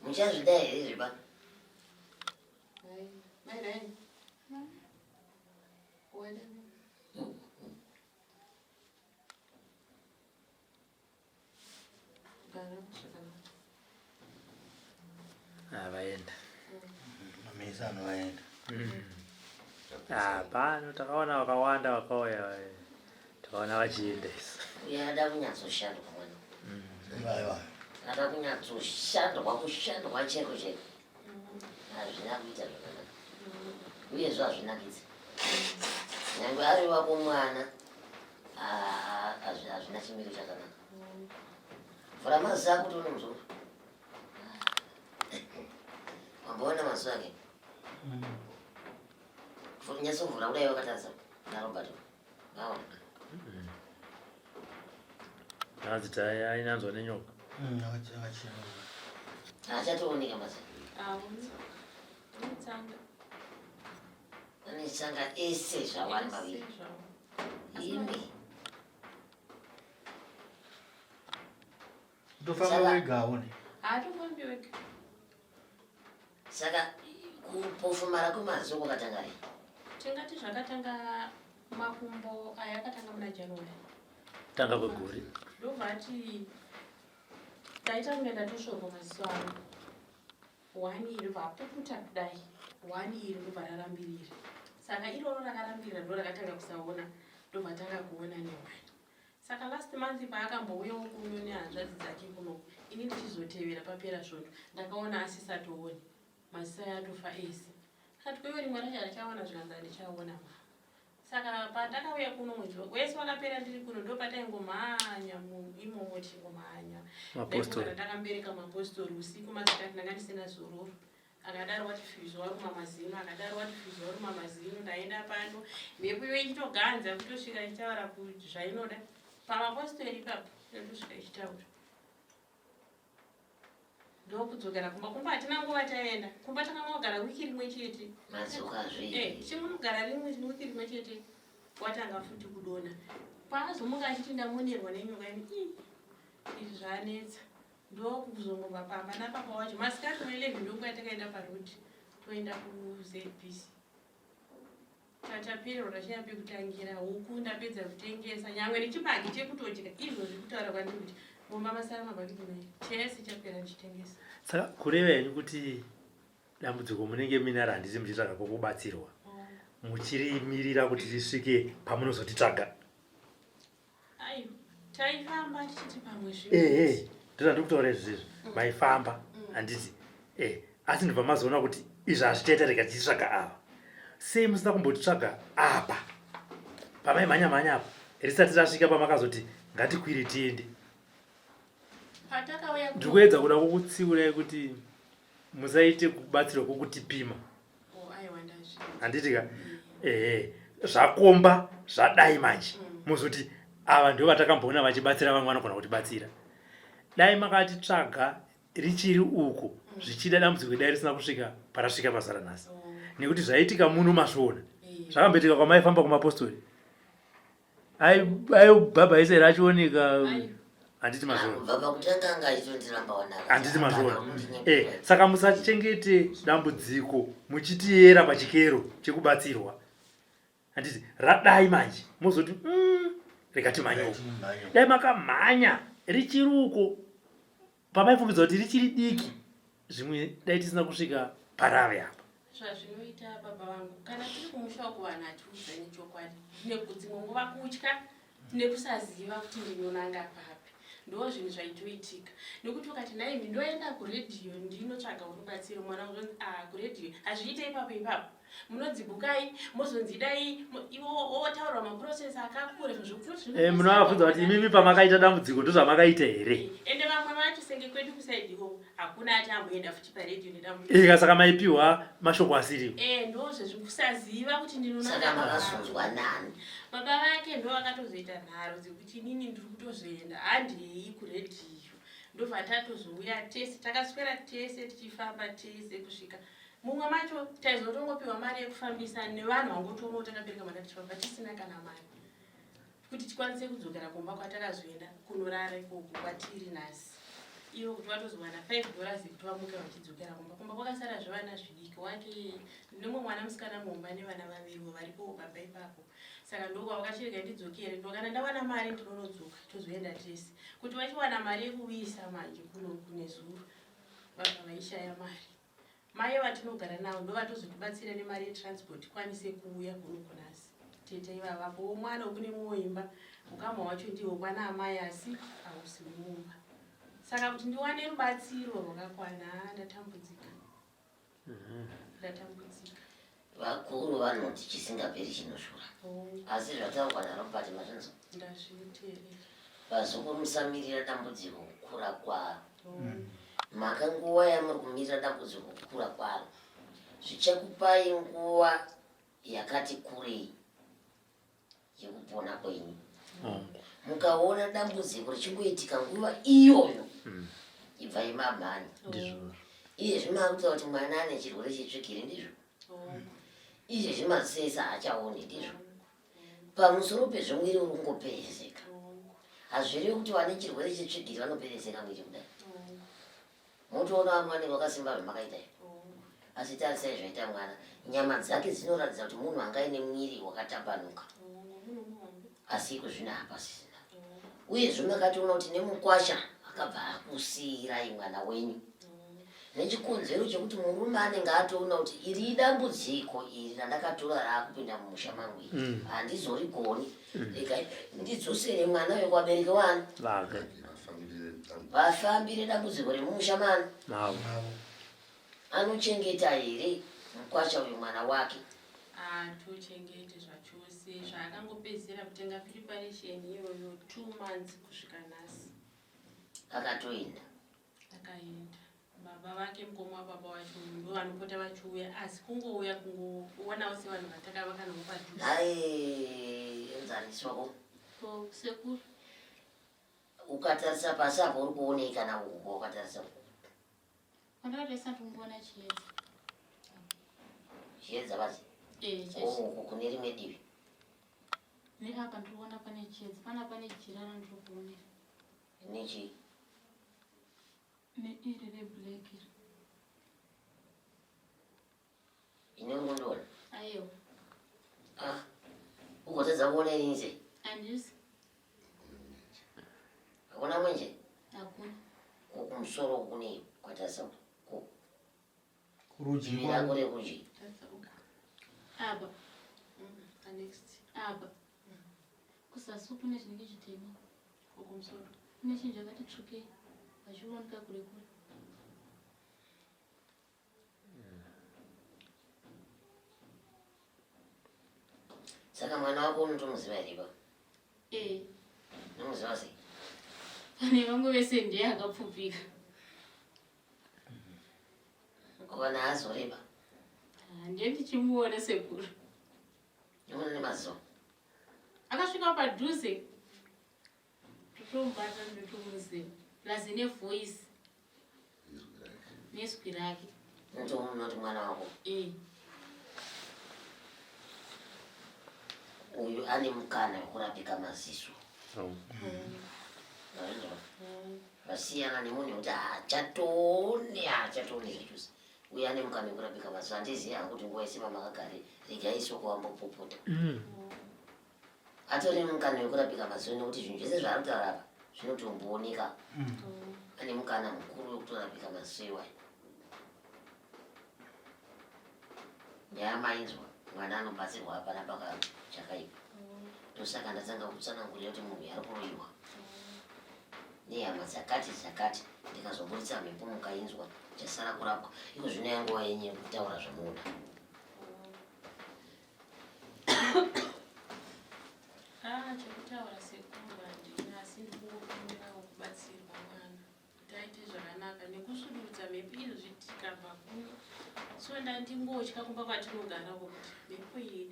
Muchazvida here zvepano? Mai Ryan. Wena. Gara zvakanaka. Ah, vaenda. Mamesa anovaenda. Ah, pano takaona vakawanda vakauya. Takaona vachienda isu. Uye ada kunyatsoshandwa mwana. Aiwa. Ada kunyatsoshandwa kushandwa cheko cheko. Hazvina kuita zvakanaka. Uyezve hazvinakidzi. Nyangwe ari wako mwana hazvina chimiro chakanaka. Vhura maziso ako tione muzukuru. Wamboona maziso ake? Nyatsovhura kudai wakatarisa naRobert. Vaona. Hanzi ainanzwa nenyoka. Akachena. Haachatooneka maziso. Aoni. Ane tsanga. Ane tsanga ese zvavo ari maviri. Ese zvavo. Imi. Kutofamba wega aone. Haatofambi wega. Saka kupofumara kwemaziso kwakatanga rini? Tingati zvakatanga makumbo aya akatanga muna January. Tanga kwegore. Ndobva ati ndaita kunge ndatosvorwa maziso angu. One ndobva apukuta kudai. One iri ndobva rarambirira. Saka iroro rakarambirira ndo rakatanga kusaona ndobva tanga kuona neone. Saka last month paakambouyawo kuno nehanzvadzi dzake kuno ini ndichizotevera papera svondo ndakaona asisatooni maziso aye atofa ese. Akati kweiwe rimwe racho handichaona zvikanzi handichaona mama. Saka pandakauya kuno mwedzi wese wakapera ndiri kuno ndopataingomhanya imomo tichingomhanya. Ndaifungana ndakambereka mapostori usiku masikati ndanga ndisina zororo. Akadaro wati fizo waruma mazino akadaro wati fizo waruma mazino ndaenda pano mhepo iwe ichitoganza kutosvika ichitaura zvainoda pamapostori ipapo inotosvika ichitaura. Ndokudzokera kumba kumba hatina nguva taenda kumba takangogara wiki rimwe chete Madzokazve. Eh, tichingogara rimwe wiki rimwe chete watanga futi kudona paazomuka achiti ndamonerwa nenyoka ini ii izvi zvanetsa ndokuzongobva pamba napapa wacho masikati ma11 ndonguva yatakaenda paroad toenda kuzbc Tatapererwa tashaya pekutangira huku ndapedza kutengesa nyangwe nechibage chekutodya izvozvi kutaura kwandiri kuti mumba masara mabhaketi mairi chese chapera ndichitengesa. Saka kureva henyu kuti dambudziko munenge minaro handiti muchitsvaga kwokubatsirwa muchirimirira kuti risvike pamunozotitsvaga. Aiwa taifamba tichiti pamwe zvinhu. Ehe ndozvandiri kutaura izvi izvi maifamba handiti eh asi ndobva mazoona kuti izvi hazvichaita rega tichitsvaga ava sei musina kumbotitsvaga apa pamaimhanya mhanya apa risati rasvika pamakazoti ngatikwire tiende Patakauya ndiri kuedza kuda kukutsiurai kuti musaite kubatsirwa kwokutipima Oh, aiwa ndazvi. Handiti ka? Ehe. Zvakomba zvadai manje. Mozoti ava ndivo vatakamboona vachibatsira vamwe vanogona kutibatsira. Dai makatitsvaga richiri uko zvichida dambudziko dai risina kusvika parasvika pazara nhasi. Nekuti zvaitika muno mazviona. Zvakamboitika kwamaifamba kumapostori. Aibhabhaisa here achioneka handiti mazviona Kubva pakutanga anga achitondiramba wanaka. Handiti mazviona eh, saka musachengete dambudziko muchitiyera pachikero chekubatsirwa handiti radai manje mozoti rega timhanyewo dai makamhanya richiri uko Pamaifungidza kuti richiri diki zvimwe dai tisina kusvika parave apa. Zvazvinoita baba vangu kana tiri kumusha uko vanhu hatiudzani chokwadi nekudzimwe nguva kutya nekusaziva kuti ndinonanga papi ndo zvinhu zvaitoitika nekuti ukati nhaimi ndoenda kuredhiyo ndinotsvaga rubatsiro mwana uzonzi a ah, kuredhiyo hazviite ipapo ipapo munodzibukai mozonzi dai iwo wotaurwa maprocess akakura zvinhu eh, munovabvunza kuti imimi pamakaita dambudziko ndozvamakaita here eh, ende vamwe vacho senge kwedu kusaidi ikoko hakuna ati amboenda futi paredhiyo nedambudziko ika saka maipiwa mashoko asiriwo eh ndozvezvikusaziva kuti ndinonanga makazonzwa nani baba vake ndo vakatozoita nharo dzekuti inini ndiri kutozoenda handei kuredhiyo ndobva tatozouya tese takaswera tese tichifamba tese kusvika Mumwe macho taizotongopiwa mari yekufambisa nevanhu vangotionawo takabereka mwana tichifamba tisina kana mari kuti tikwanise kudzokera kumba kwatakazoenda kunorara ikoko kwatiri nhasi ivo kuti vatozowana 5 dollars yekuti vamuke vachidzokera kumba kumba kwakasara zvevana zvidiki wake nemumwe mwana musikana mumba nevana vaviriwo varipowo pamba ipapo saka ndokwavakachirega ndidzokere ndokana ndawana mari ndinonodzoka tozoenda tese kuti vachiwana mari yekuuyisa manje kuno kunezuro vabva vaishaya mari Mai vatinogara navo ndovatozotibatsira nemari yetransport tikwanise kuuya kuno kunasi. Tete ivava ko mwana wekune mumwe imba ukama hwacho ndihwo kwana amai asi hausi mumba. Saka kuti ndiwane rubatsiro rwakakwana haa ndatambudzika. Ndatambudzika. Vakuru vanoti chisingaperi chinoshura. Asi zvataurwa naRobert mazvinzwa? Ndazviteerera. Vazukuru musamirira dambudziko kukura kwaro. Mhaka nguva yamuri kumirira dambudziko kukura kwaro zvichakupai nguva yakati kurei yekupona kwenyu. Mukaona dambudziko richingoitika nguva iyoyo ibvai mamhanya. Ndizvozvo. Iyezvi maakutaura kuti mwana ane chirwere chetsvigiri ndizvo? Izvezvi masesa haachaoni ndizvo? Pamusoro pezvo mwiri uri kungoperezeka. Hazvirevi kuti vane chirwere chetsvigiri vanoperezeka mwiri kudai. Motoona vamwe vanenge vakasimba zvamakaita izvi. Asi tarisai zvaita mwana. Nyama dzake dzinoratidza kuti munhu anga aine mwiri wakatambanuka. Asi iko zvino hapasisina. Uyezve makatoona kuti nemukwasha akabva akusiirai mwana wenyu. Nechikonzero chekuti murume anenge atoona kuti iri idambudziko iri randakatora raakupinda mumusha mangu iri mm. handizorigoni mm. rega ndidzosere mwana uyo kuvabereki wani vafambire dambudziko remumusha mani anochengeta here mukwasha uyu mwana wake atochengete zvachose zvaakangopedzisira kutenga preparation iyoyo two months kusvika nhasi akatoenda Akaenda. Baba vake mukoma wababa wacho ndo vanopota vachiuya asi kungouya kungoonawo sevanhu vatakavaka navo padhuze. Dai enzaniswa ko. Ko sekuru. Ukatarisa pasi apo uri kuonei kana uko wakatarisa uko? Pandakatarisa ndikuona chiedza. Chiedza basi. Eh, chese. Uko kune rimwe divi. Neapa ndiri kuona pane chiedza. Pana pane jira randiri kuonera. Nechii? Neiri reblack iri. Ini uri kundiona? Aiwa. Ah. Ugotadza kuona ini sei? Handisi. Hakuna mwenje? Hakuna. Ko kumusoro kune kwatarisa ko. Kurudyi Divi rako rekurudyi. Apa. Next. Apa. Kuzasi kune chinenge chitema. Kumusoro. Kune chinhu chakati tsvukei vachioneka kure kure. Saka mwana wako unotomuziva here baba? Eh. Unomuziva sei? Pane vamwe vese ndiye akapfupika. Kana azoreba. Ah, ndiye ndichimuona sekuru. Unoona nemaziso. Akasvika padhuze totomubata ndotomuziva plus nevoice nezwi rake. Unotomuona kuti mwana wako. Eh. Uyu ane mukana wekurapika maziso. Vasiyana nemunhu wekuti haachatoone haachatoone zvachose. Uye ane mukana wekurapika maziso handizivi hangu kuti nguva yese pamakagare regai soko vambopopota. Mm. Atori mukana wekurapika maziso nekuti zvinhu zvese zvaari kutaura apa zvinotombooneka. Mm. Ane mukana mukuru wekutorapika maziso iwayo. Nyaya mainzwa mwana anobatsirwa hapana paka chakaipa. Ndosaka ndatanga kutsanangurira kuti munhu ari kuroyiwa nehama dzakati dzakati ndikazoburitsa mhepo mukainzwa chasara kurapwa iko zvino yanguva yenyu yekutaura zvamunoda. Ah, chekutaura sekuru handina asi ndikungokumbirawo kubatsirwa mwana. kuti aite zvakanaka nekusudurudza mhepo izvozvi tikabva kuno so ndandingotya kumba kwatinogara uko kuti mhepo iyi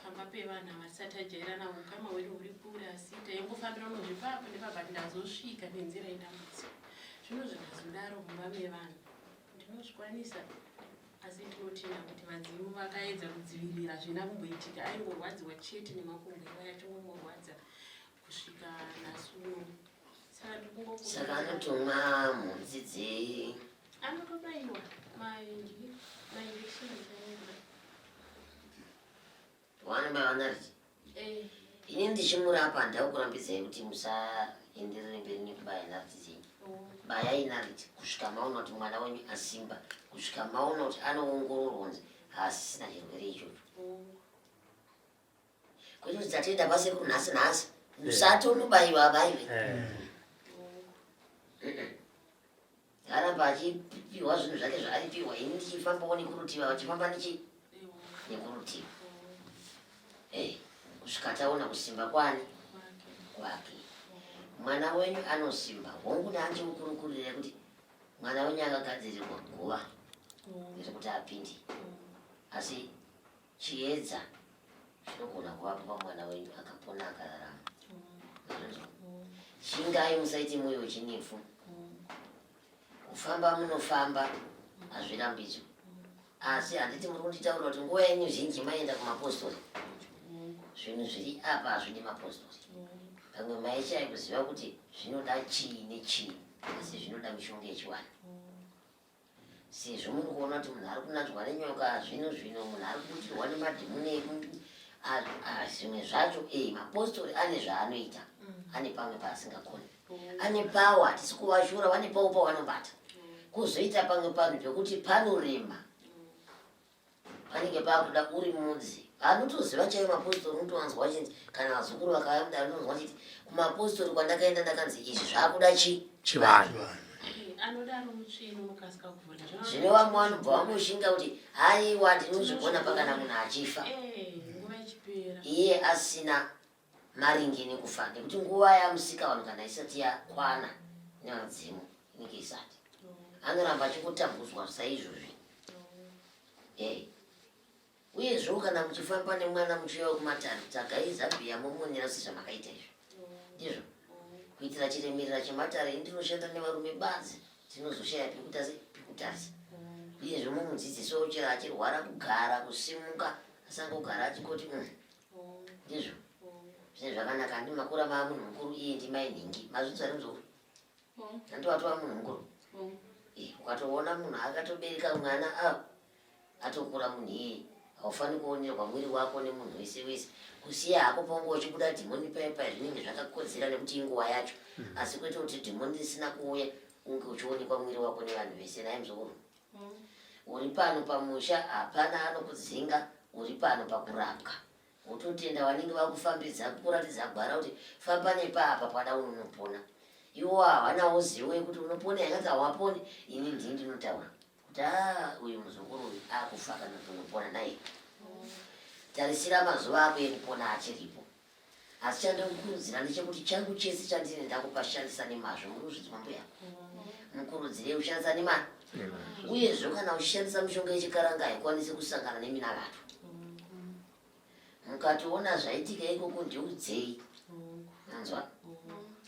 pamba pevanhu ava tisati tajairana ukama hwedu huri kure asi taingofambira unozvipapo nepabati ndazosvika nenzira yedambudziko zvino zvikazodaro mumba mevanhu ndinozvikwanisa asi ndinotenda kuti vadzimu vakaedza kudzivirira zvina kumboitika aingorwadziwa chete nemakumbo iwaya achingomorwadza kusvika nhasi uno Saka anotomwa mhunzi dzei? Anotobaiwa mainjection chaiwo. Wanobaiwa nariti? Eh. Ini ndichimurapa handaukurambidzai kuti musaenderere mberi nekubaya nariti dzenyu. Oh. Bayai nariti kusvika maona kuti mwana wenyu asimba, kusvika maona kuti anoongororwa kunzi haasisina chirwere ichocho. Oh. Kwete kuti dzatoenda kwasekuru nhasi nhasi musati unobaiwa abaiwe. Aramba achipiwa zvinhu zvake zvaaipiwa ini ndichifambawo nekurutivi achifamba nechi nekurutivi. Eh, kusvika taona kusimba kwani kwake. Mwana wenyu anosimba hongu ndaanchikukurukurira kuti mwana wenyu akagadzirirwa guva rekuti apinde asi Chiedza chinogona kuvapo pamwana wenyu akapona akararama. Mazvinzwa? Shingai musaite moyo wechinepfu. Kufamba munofamba hazvirambidzwi. Asi handiti muri kunditaurira kuti nguva yenyu zhinji maienda kumapostori. Zvinhu zviri apa hazvidi mapostori. Pamwe maishaya kuziva kuti zvinoda chii nechii asi zvinoda mishonga yechivanhu. Sezvo muri kuona kuti munhu ari kunanzwa nenyoka zvino zvino munhu ari kubutirwa nemadhimuni zvimwe zvacho e mapostori ane zvaanoita mm. ane pamwe paasingakoni mm. ane pawa hatisi kuvashura vane pawo pavanobata mm. Kwozoita pamwe panhu pekuti panorema, panenge pakuda uri mudzi. Anotoziva chaiyo mapositori, unotowanzwa vachinzi kana vazukuru vakauya mudare unonzwa vachiti kumapositori kwandakaenda ndakanzi izvi zvakuda chi chivanhu. Anodaro mutsvene unokasika kuvhura. Zvino vamwe vanobva vangoshinga kuti haiwa ndinozvigona pakana munhu achifa. Nguva ichipera. Iye asina maringe nekufa nekuti nguva yamusikavanhu kana isati yakwana nevadzimu inenge isati anoramba achingotambudzwa saizvozvi hey. Uyezvewo kana muchifamba nemwana muchiuya kumatare tsvagai zambia momonera sezvamakaita izvi ndizvo kuitira chiremerera chematare ini ndinoshanda nevarume badzi tinozoshaya pekutarisa uyezve mumudzidzisewo chero achirwara kugara kusimuka asangogara achingoti Ndizvo. Zvine zvakanaka handi makura maa munhu mukuru iye ndimai nhingi. Mazvinzwa here muzukuru? Handi watova munhu mukuru? Eh, ukatoona munhu akatobereka mwana ah, atokura munhu iyeye. Haufani kuonerwa mwiri wako nemunhu wese wese. Kusiya hako paunge uchibuda dhimoni paya paya zvinenge zvakakodzera nekuti inguva yacho. Asi kwete kuti dhimoni risina kuuya unge uchionekwa mwiri wako nevanhu vese. Nhai muzukuru? Uri pano pamusha hapana anokudzinga uri pano pakurapwa wototenda vanenge vakufambidza kukuratidza gwara kuti famba nepaapa pada unonopona iwo havanawo zivo yekuti unopona yakanzi hawaponi ini ndini ndinotaura kuti a uyu muzukuru uyu akufa kana kuti unopona naye tarisira mazuva ako ekupona achiripo Asi chandinokurudzira ndechekuti changu chese chandine ndakupa shandisa nemazvo. Muri kuzvinzwa mbuya? Mukurudzirei kushandisa nemazvo. Uyezve kana uchishandisa mishonga yechikaranga haikwanisi kusangana neminamato. Mukatoona zvaitika ikoko ndiudzei. Manzwa?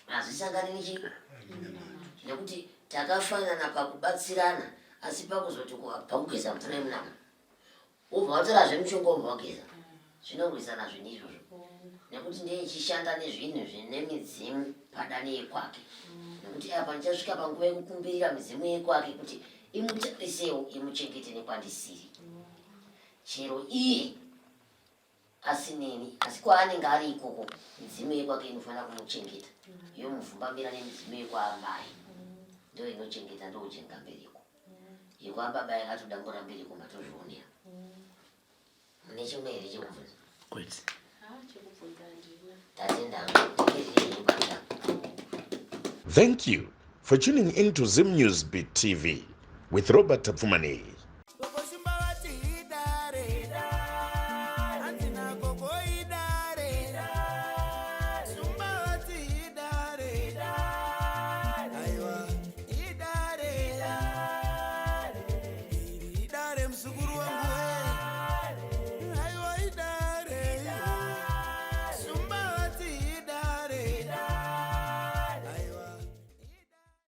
Hazvisangani nechi nekuti takafanana pakubatsirana asi pakuzoti pakugeza mvura yemunama Wobva watorazve mushonga wobva wageza. Zvinorwisana zvinhu izvozvo. Nekuti ndeichishanda nezvinhu zvine midzimu padani yekwake. Nekuti apa ndichasvika panguva yekukumbirira midzimu yekwake kuti imutarisewo imuchengete nekwandisiri. Chero iye asineni asi kwaanenge ari ikoko midzimu yekwake inofanira kumuchengeta yomuvhumbamira nemidzimu yekwaamai ndo inochengeta ndouchenga mbereko yekwababa yakatodambura mbereko matozvionera mune chimwe here chekubvunza kwete tatenda Thank you for tuning in to Zim News Beat TV with Robert Tapfumaneyi.